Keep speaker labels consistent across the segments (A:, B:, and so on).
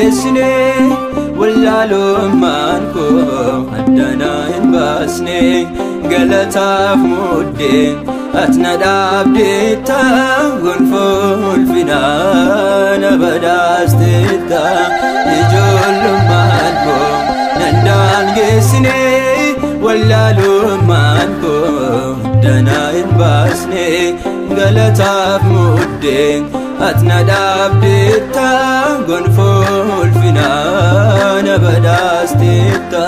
A: daangeessine wallaalummaan koo addanaa hin baasne galataaf muddee ati na dhaabdeetta gonfoo ulfinaa na badhaasteetta ijoollummaan koo nan daangeessine wallaalummaan koo addanaa hin baasne galataaf muddee ati na dhaabdeetta gonfoo ulfinaa na badhaasteetta.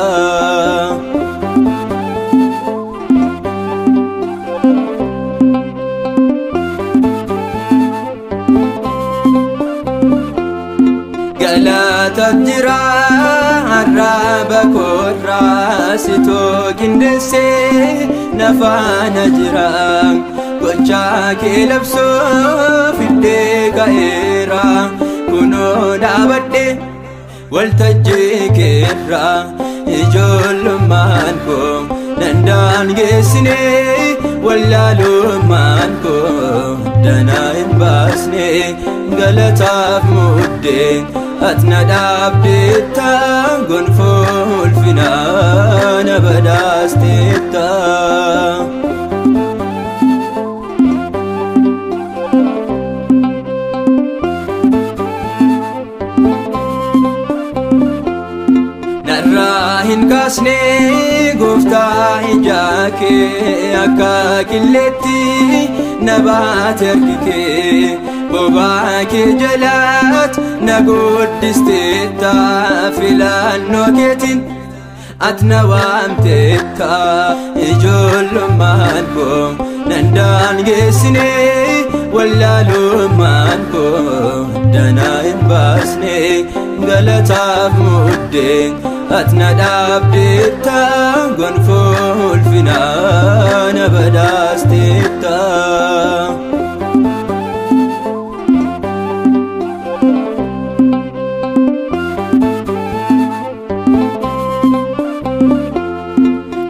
A: Galata jira arraba koorraa sitoo qindeessee na faana jira gochaa kee labsoo fiddee ka'eera kunoo dhaabadhe waltajjii keerra ijoollummaan koo nan daangeessine wallaalummaan koo addanaa hin baasne galataaf muddee ati na dhaabdeetta gonfoo ulfinaa na badhaasteetta. Narraa hin kaasne gooftaa ijaa kee akka qilleetti na baate harki kee bobaa kee jalaat na guddisteetta filannoo keetiin ati na waamteetta ijoollummaan koo nan daangeessine wallaalummaan koo addanaa hin baasne galataaf muddee ati na dhaabdeetta gonfoo ulfinaa na badhaasteetta.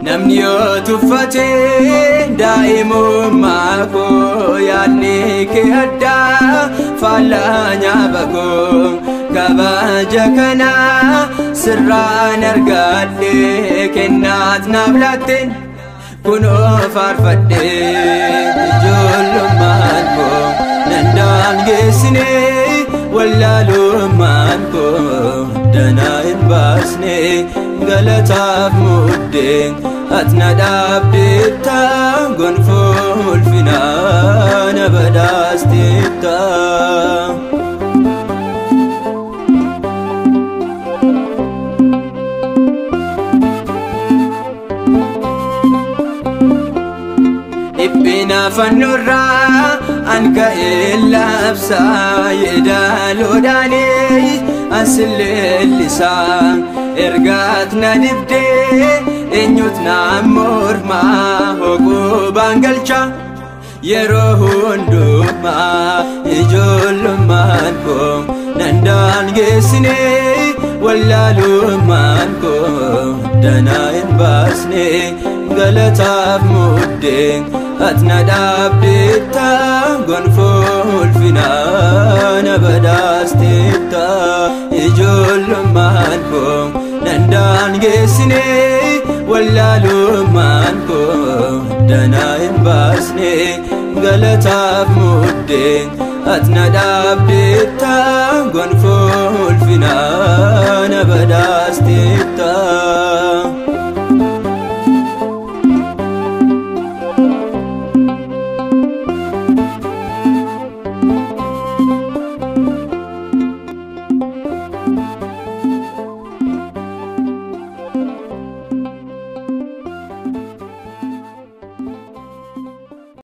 A: Namni yoo tuffate daa'imummaa koo yaadni kee addaa faallaa nyaaba koo kabaja kanaa sirraan argadhe kennaat naaf laatteen kunoo faarfadhe ijoollummaan koo nan daangeessine wallaalummaan koo addanaa hin baasne galataaf muddee ati na dhaabdeetta gonfoo ulfinaa na badhaasteetta. Dhiphina fannoorraa an ka'ee labsaa yeedaloodhaanii as leellisaa ergaat na dibdee eenyutu na mormaa hoqubaan galcha yeroo hundumaa ijoollummaan koo nan daangeessine wallaalummaan koo addanaa hin baasne galataaf muddee ati na dhaabdeetta gonfoo ulfinaa na badhaasteetta ijoollummaan koo nan daangeessine wallaalummaan koo addanaa hin baasne galataaf muddee ati na dhaabdeetta gonfoo ulfinaa na badhaasteetta.